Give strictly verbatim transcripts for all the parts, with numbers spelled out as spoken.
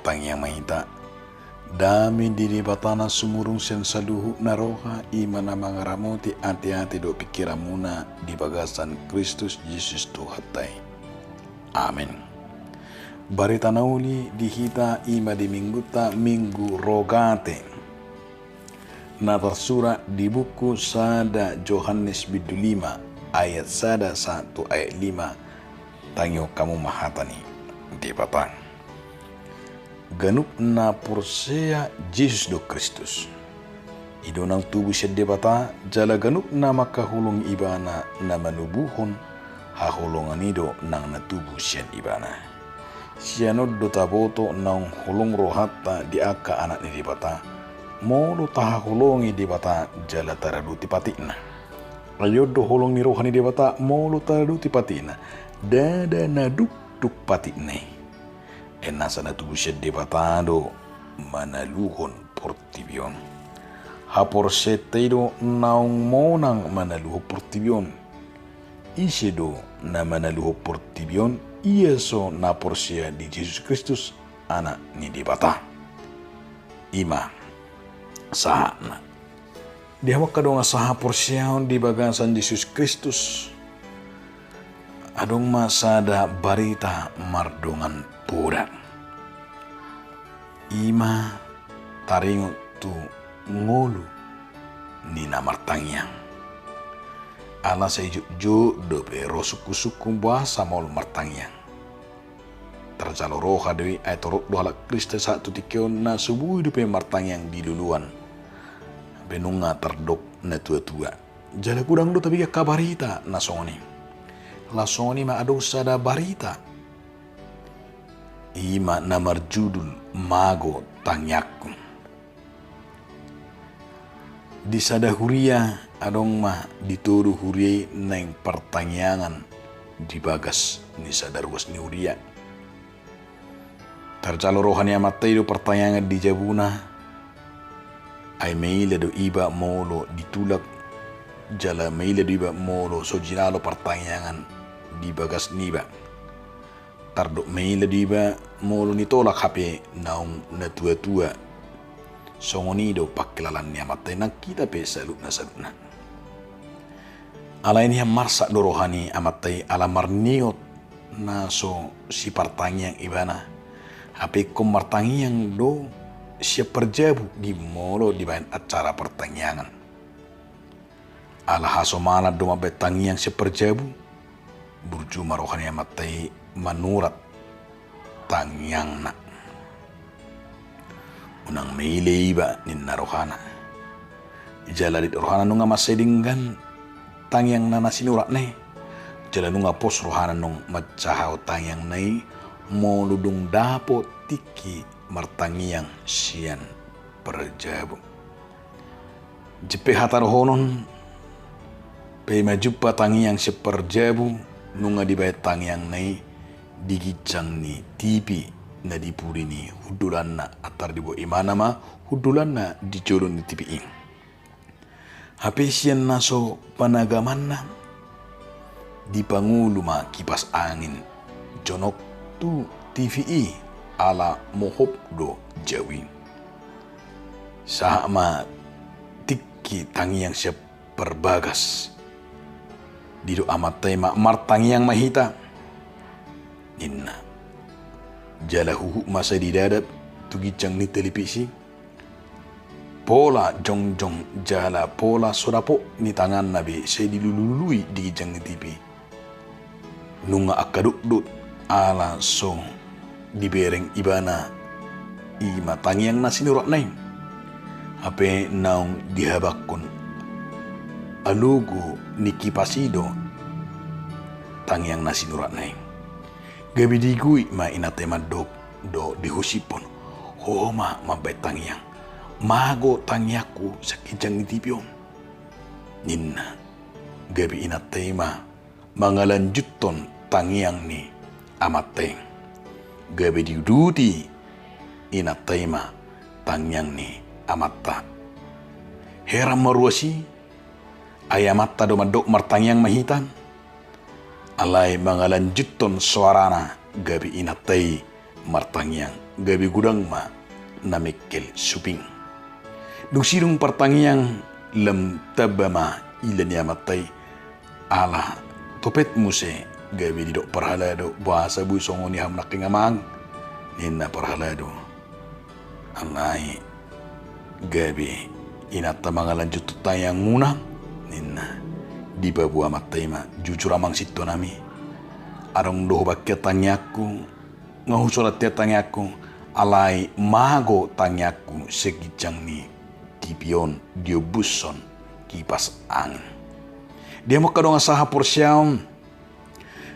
Martangiang ma hita. Dame ni Debata na sumurung sian saluhut na roha, i ma na mangaramoti ateate dohot pingkiranmuna di bagasan Kristus Jesus Tuhanta i. Amen. Barita na uli di hita i ma di minggunta, Minggu Rogate. Na tarsurat di buku sada Johannes bindu lima ayat sada sahat tu ayat lima. Tangihon hamu ma hata ni Debata. Ganup na porsea Jesus do Kristus, i do naung tubu sian Debata, jala ganup na mangkaholongi Ibana na manubuhon haholongan i do nang na tubu sian Ibana. Sian on do taboto naung holong rohanta di angka anak ni Debata, molo tahaholongi Debata jala taraduti patikna. Ai on do holong ni roha ni Debata molo taraduti patikna, ndada na dukduk patikna i. Ai nasa na tubu sian Debata do manaluhon portibi on. Haporseaonta i do naung monang manaluhon portibi on. Ise do na manaluhon portibi on? Ia so na porsea di Jesus Kristus, Anak ni Debata. I ma sahatna. Di hamu angka dongan sahaporseaon di bagasan Jesus Kristus, adong ma sada barita mardongan poda. I ma taringot tu ngolu ni na martangiang. Ala sai jotjot dope ro sungkunsungkun boasa maol martangiang. Tarjalo roha do i, ai torop do halak Kristen sahat tu tingki on na so boi dope martangiang di luluan, pe nunga tardok natuatua. Jala godang do tapiga angka barita na songon i. Laos songon i ma adong sada barita, i ma na marjudul Mago Tangiangku. Di sada huria adong ma ditodo huria i naeng partangiangan di bagas ni sada ruas ni huria. Tarjalo roha ni amanta i do partangiangan di jabuna, ai maila do iba molo ditulak, jala maila do iba molo so jinalo partangiangan di bagas niba. Tardok maila do iba molo nitolak hape naung natuatua. Songon i do pangkilalaan ni amanta i nang hita pe saluhutna-saluhutna. Alai nian marsak do roha ni amanta i ala marningot na so sipartangiang ibana. Hape ingkon martangiang do sian parjabu di molo dibahen acara partangiangan. Ala hasomalan do mambahen tangiang sian parjabu, burju ma roha ni amanta i manurat tangiangna. Unang maila iba ninna rohana. Jala didok rohana nunga mansai denggan tangiangna na sinuratna i. Jala nunga pos rohana naung mansahahon tangiangna i molo dung dapot tingki martangiang sian parjabu. Jempek hata dohonon, paima jumpa tangiang sian parjabu, nunga dibahen tangiangna i di ginjang ni tipi na di pudi ni hundulanna, antar diboan ibana ma hundulanna di jolo ni tipi i. Hape sian na so panagamanna, dipangolu ma kipas angin jonok tu tipi i ala mohop do jau i. Sahat ma tingki tangiang sian parbagas. Didok amanta i ma, martangiang ma hita, ninna. Jala huhut ma sai didadap tu ginjang ni televisi. Pola jongjong jala pola so dapot ni tanganna be sai dilululului di ginjang ni tipi. Nunga angka dotdot ala so dibereng ibana i ma tangiang na sinuratna i. Hape naung dihabanghon alogo ni kipas i do tangiang na sinuratna i. Gabe digoit ma inanta i mandok dohot dihosiphon, ho ma mambahen tangiang, mago tangiangku sian ginjang ni tipi on, ninna. Gabe inanta i ma mangalanjuthon tangiang ni amanta i. Gabe diuduti inanta i ma tangiang ni amanta. Heran ma ruas i, ai amanta do mandok martangiang ma hita. Alai mangalanjuthon soarana gabe inanta i martangiang gabe godang ma na mengkel suping. Dung sidung partangiang, lam tamba ma ila ni amanta i, ala topet muse gabe didok parhalado, boasa boi songon i hamu nangkin amang, ninna parhalado. Alai gabe inanta mangalanjuthon tangiangmuna, ninna. Dipaboa amanta i ma, jujur amang sintonami, adong do hubangke tangiangku, nga husolat ia tangiangku, alai mago tangiangku sian ginjang ni tipi on diombushon kipas angin. Dia ma angka dongan sahaporseaon,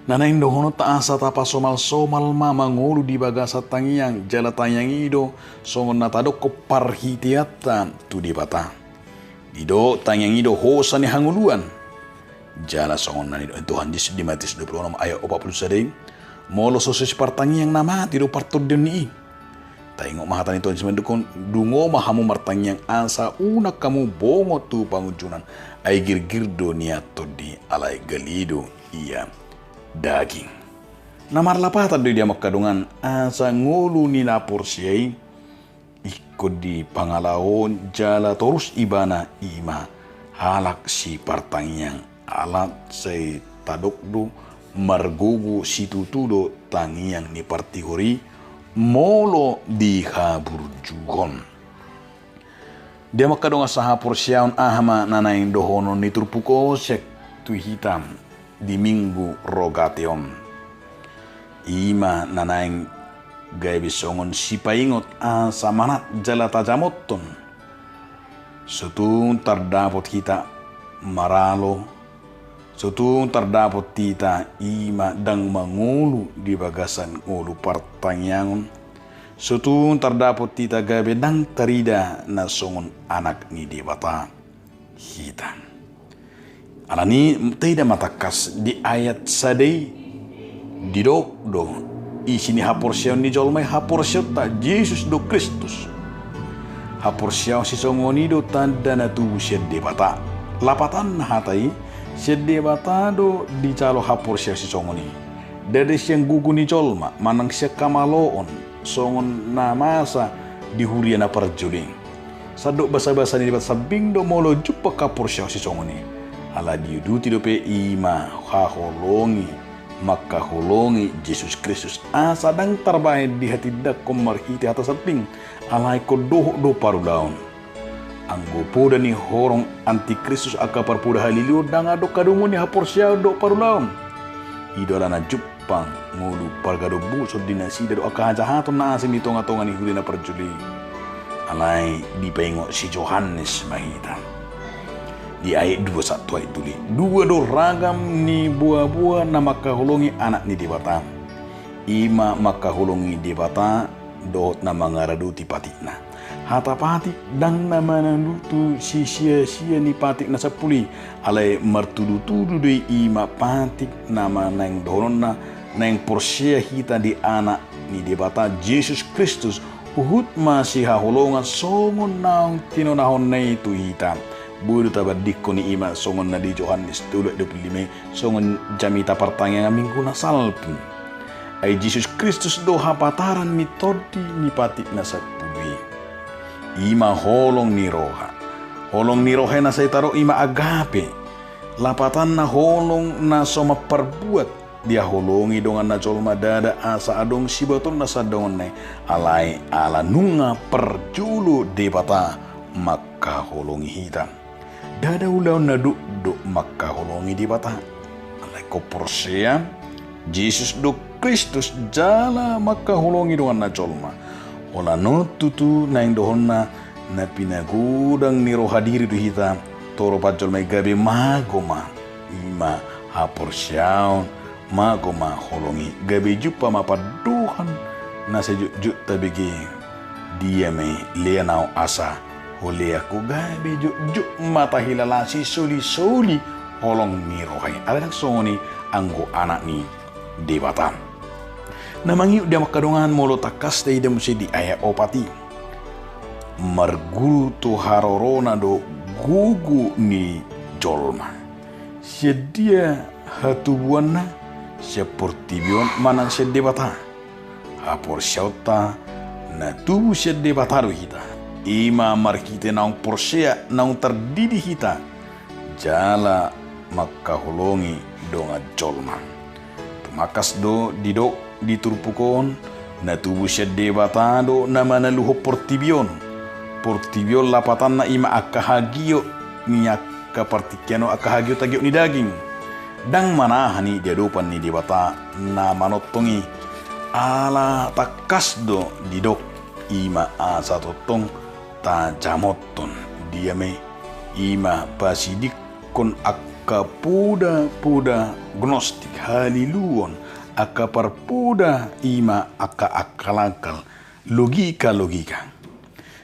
na naeng dohononta asa tapasomalsomal ma mangolu di bagasan tangiang, jala tangiang i do songon na tadokkon parhiteanta tu Debata. Didok tangiang i do hosa ni hangoluan. Jala songon na nidok Tuhan Jesus di Matius dua pulu onom ayat opat pulu sada i, molo so sisip partangiang na mate do partondion ni i. Taingot ma hata ni Tuhan Jesus mandok, dungo ma hamu martangiang asa unang hamu bongot tu pangunjunan, ai girgir do nian tondi alai gale do ia daging. Na marlapatan do i dia ma angka dongan asa ngolu ni na porsea i ingkon dipangalaho jala torus ibana i ma halak sipartangiang, ala sai tadok do margogo situtu do tangiang ni partigor i molo dihaburjuhon. Dia ma angka dongan sahaporseaon, aha ma na naeng dohonon ni turpuk on sian tu hita di Minggu Rogate on? I ma na naeng gabe songon sipaingot asa manat jala tajamothon. So tung tardapot hita maralo, so tung tardapot hita i ma ndang mangolu di bagasan ngolu partangiangon, so tung tardapot hita gabe ndang tarida na songon anak ni Debata hita. Alani i taida ma tangkas di ayat sada i, didok do isi ni haporseaon ni jolma i, haporseaonta Jesus do Kristus. Haporseaon sisongon i do tanda na tubu sian Debata. Lapatanna hata i, sian Debata do dijalo haporseaon sisongon i. Ndada sian gogo ni jolma manang sian hamaloon songon na masa di huria na parjolo i. Sandok basabasa ni Debata sambing do molo jumpang haporseaon sisongon i. Ala diuduti dope i ma haholongi, mangkaholongi Jesus Kristus asa ndang tarbahen dihatindangkon marhite hata sambing, alai ingkon dohot do parulaon. Anggo poda ni horong antikristus angka parpoda halilio, ndang adong hadomuan ni haporseaon dohot parulaon. I do alana jumpang ngolu pargadombuson di nasida dohot angka hajahaton na asing di tongatonga ni huria na parjolo i. Alai dipaingot si Johannes ma hita di ayat dua sahat tu ayat tolu i, dua do ragam ni boaboa na mangkaholongi Anak ni Debata. I ma mangkaholongi Debata dohot na mangaradoti patikna. Hata patik ndang na manang tu sisiasia ni patik na sampulu i, alai martudutudu do i, i ma patik na ma naeng dohononna naeng porsea hita di Anak ni Debata Jesus Kristus, huhut masihaholongan songon naung tinonahonna i tu hita. Boi do tabandingkon i ma songon na di Johannes tolu ayat dua pulu lima i, songon jamita partangiangan Minggu na salpu. Ai Jesus Kristus do hapataran ni tondi ni patik na sampulu i. I ma holong ni roha. Holong ni roha i na sai tadok i ma agape. Lapatanna holong na so mamparbuat dihaholongi donganna jolma, ndada asa adong sibuatonna sian dongannami, alai ala nunga parjolo Debata mangkaholongi hita. Ndada ulaon na dokdok mangkaholongi Debata. Alai ingkon porsea Jesus do Kristus jala mangkaholongi donganna jolma. Holan on tutu naeng dohonna na pinagodang ni roha diri do hita, toro panjolma i gabe mago ma, i ma haporseaon, mago ma holong i, gabe jumpa ma pandohan na sai jotjot tabege. Dia ma i, lean ahu asa hulean ho, gabe jotjot ma tahilala sisolisoli holong ni roha i. Alai ndang songon i anggo anak ni Debata. Na mangihut di hamu angka dongan, molo tangkas taida muse di ayat opat i. Marguru tu harorona do gogo ni jolma. Sian dia hatubuanna, sian portibi on manang sian Debata? Haporseaonta na tubu sian Debata do hita. I ma marhite naung porsea, naung tardidi hita jala mangkaholongi dongan jolma. Tumangkas do didok di turpuk on, na tubu sian Debata do na manaluhon portibi on. Portibi on lapatanna i ma angka hagiot ni angka partingkian on, angka hagiot-hagiot ni daging. Ndang manahan i di adopan ni Debata na manongtong i. Ala tangkas do didok i ma asa tongtong tajamothon dia ma i, i ma pasidingkon angka poda-poda gnostik, haliluon, angka parpoda i ma angka akal-akal, logika-logika.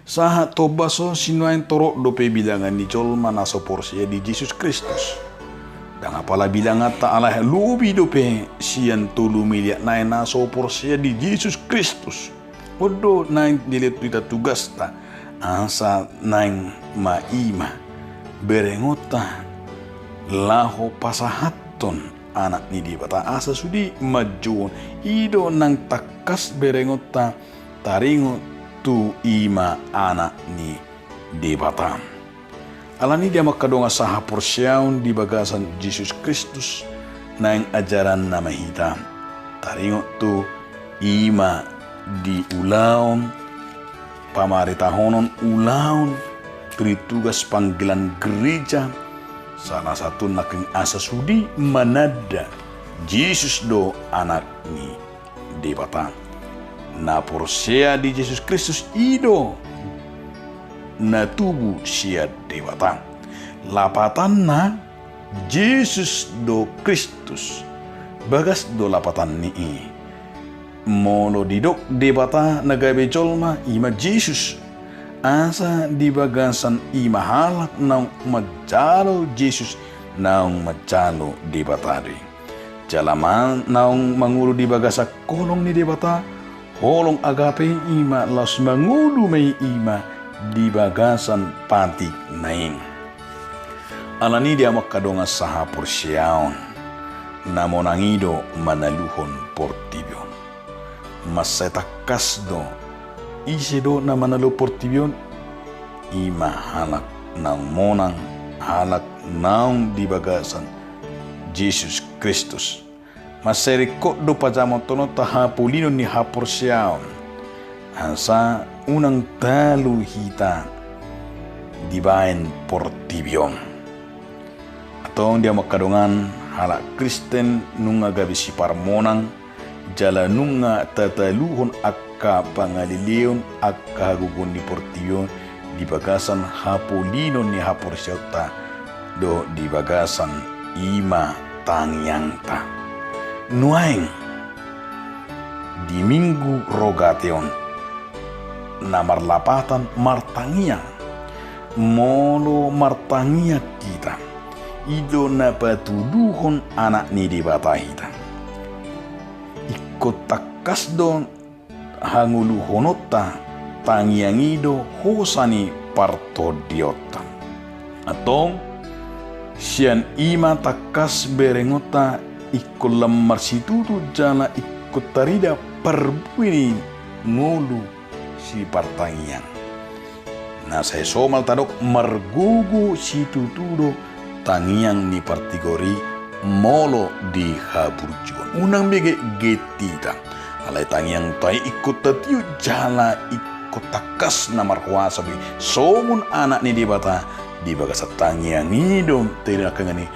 Sahat tombas on, sinuaeng torop dope bilangan ni jolma na so porsea di Jesus Kristus. Ndang apala bilanganta, alai lobi dope sian tolu miliar nai na so porsea di Jesus Kristus. On do naeng dilehon tu hita tugasta, asa naeng ma i ma berengonta laho pasahathon Anak ni Debata, asa sude manjouhon. I do nang tangkas berengonta taringot tu i ma Anak ni Debata. Alani i, di hamu angka dongan sahaporseaon di bagasan Jesus Kristus, naeng ajaranna ma hita taringot tu i ma di ulaon, pamaritahonon ulaon, tritugas, panggilan gereja, salah satu nangkin asa sude mananda Jesus do Anak ni Debata. Na porsea di Jesus Kristus i do na tubu sian Debata. Lapatanna Jesus do Kristus. Bagas do lapatan ni i. Molo didok Debata na gabe jolma, i ma Jesus. Asa di bagasan i ma halak naung manjalo Jesus, naung manjalo Debata do i. Jala ma naung mangolu di bagasan holong ni Debata, holong agape, i ma laos mangolu ma i, i ma di bagasan patikna i. Alani i, di hamu angka dongan sahaporseaon, na monang i do manaluhon portibi on. Mansai tangkas do ise do na manaluhon portibi on, i ma halak naung monang, halak naung di bagasan Jesus Kristus. Mansai ringkot do pajamothononta hapolinon ni haporseaon, asa unang talu hita dibaen portibi on. Antong, di hamu angka dongan, halak Kristen nunga gabe siparmonang, jala nunga tataluhon angka pangaleleon, angka hagogoon ni portibi on, di bagasan hapolinon ni haporseaonta dohot di bagasan i ma tangiangta. Nuaeng di Minggu Rogate on, na marlapatan martangiang. Molo martangiang hita, i do na patuduhon anak ni Debata hita. Ingkon tangkas do hangoluhononta, tangiang i do hosa ni partondionta. Antong, sian i ma tangkas berengonta ingkon lam marsitutu jala ingkon tarida parbue ni ngolu sipartangiang. Na sai somal tadok, margogo situtu do tangiang ni partigor i molo di haburjuon. Unang be get hita. Alai tangiangta i ingkon tatiop jala ingkon tangkas na marhuaso be songon anak ni Debata. Di bagasan tangiang i do taida nangkaningan i,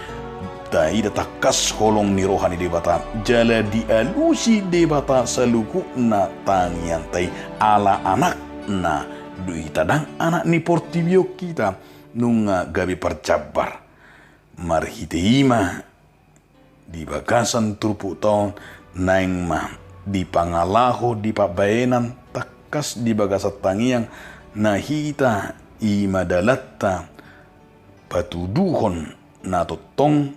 taida tangkas holong ni roha ni Debata, jala dialusi Debata saluhutna tangiangta i. Ala anakna do hita, ndang anak ni portibi on hita, nunga gabe parjambar. Marhite i ma di bagasan turpukta on, naeng ma dipangalaho di pambahenan tangkas di bagasan tangiang, na hita i ma dalanta patuduhon na tongtong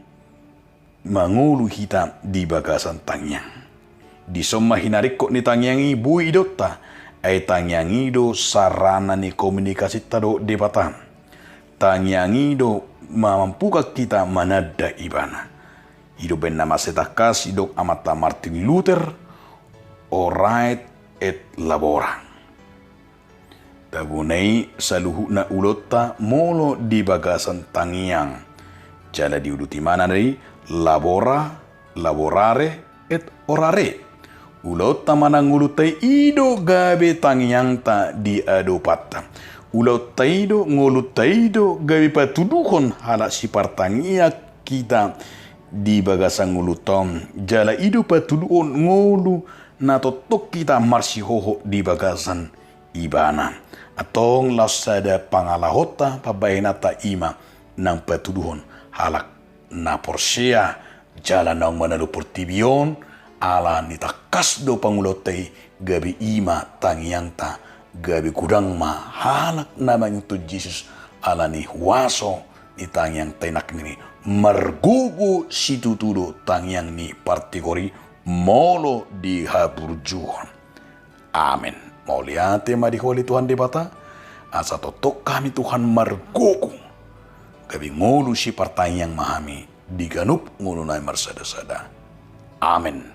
mangolu hita di bagasan tangiang. Dison ma hinaringkot ni tangiang i boi idaonta, ai tangiang i do sarana ni komunikasinta dohot Debata. Tangiang i do mamampukan hita mananda Ibana. I do baen na mansai tangkas didok amanta Martin Luther, "Ora et labora." Tabona i saluhutna ulaonta molo di bagasan tangiang. Jala diuduti ma na i, labora, laborare, et orare. Ulaonta manang ngolunta i do gabe tangiangta di adopanta. Ulaonta i do, ngolunta i do gabe patuduhon halak sipartangiang hita di bagasan ngolunta on. Jala i do patuduhon ngolu na tongtong hita marsihohot di bagasan Ibana. Antong laos sada pangalahonta, pambahenanta i ma nang patuduhon halak na porsea jala naung manalo portibi on, ala ni tangkas do pangulaonta i, gabe i ma tangiangta, gabe godang ma halak na mangihuthon Jesus ala ni huaso ni tangiangta i nangkin i. Margogo situtu do tangiang ni partigor i molo di haburjuhon. Amen. Mauliate ma di Ho ale Tuhan Debata, asa tongtong hami Tuhan margogo, gabe ngolu sipartangiang ma hami di ganup ngolunami marsadasada. Amen.